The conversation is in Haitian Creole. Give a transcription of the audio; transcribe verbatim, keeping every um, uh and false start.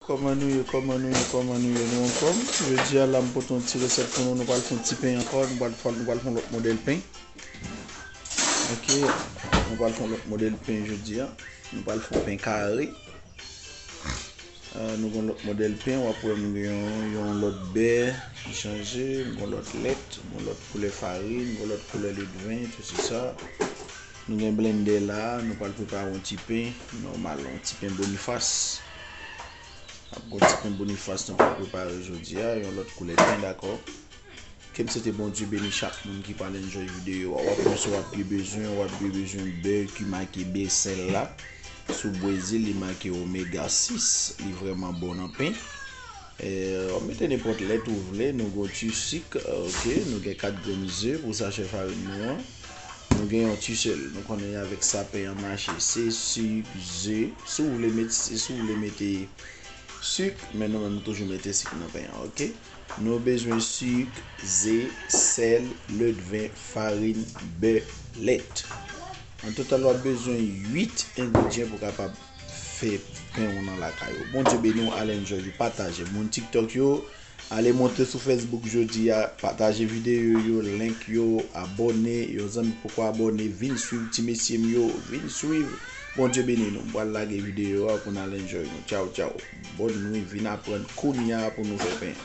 Kòman nou ye, kòman nou ye, kòman nou ye, nou anfòm? Jodi a la, m pote yon ti resèt pou nou, nou pral fè yon ti pen ankò, nou pral fè, nou pral fè yon lòt modèl pen. Ok, nou pral fè yon lòt modèl pen jodi a. Nou pral fè yon pen kare. Ah, nou gen lòt modèl pen, w ap wè m gen yon, yon lòt bè ki chanje, m gen lòt lèt, m gen lòt koulè farin, m gen lòt koulè ledven, tout se sa. Nou gen blendè la, nou pral prepare yon ti pen nòmal, yon ti pen Bonifas. Ap gon ti pen Bonifas nou pral prepare jodi a, yon lòt koulè pen, dakò. Ke m swete Bondye beni chak moun ki pral enjoy videyo a. W ap wè si w ap gen bezwen, w ap gen bezwen bè ki make Becel la. Sou Brezil, li make omega sis, li vrèman bon nan pen. Eh, w ap mete nenpòt lèt ou vle, nou gen yon ti sik, ok, nou gen kat grenn ze pou sachè farin nou an. Nou gen yon ti sèl, nou konnen avèk sa pen an mache, se sik, ze, si w vle mete, si w vle mete sik, men nou menm nou toujou mete sik nan pen an, ok? Nou bezwen sik, ze, sèl, ledven, farin, bè, lèt. An total, w ap bezwen uit engredyan pou kapab fè pen ou nan lakay ou. Bondye beni w, al enjoy, pataje. Moun TikTok yo, ale monte sou Facebook jodi a, pataje videyo yo, link yo, abòne, yon zanmi poko abòne, vin swiv ti mesye m yo, vin swiv. Bondye beni nou, m pral lage videyo a pou n al enjoy nou. Tchaw, tchaw. Bòn nwi, vin aprann kounye a pou nou fè pen.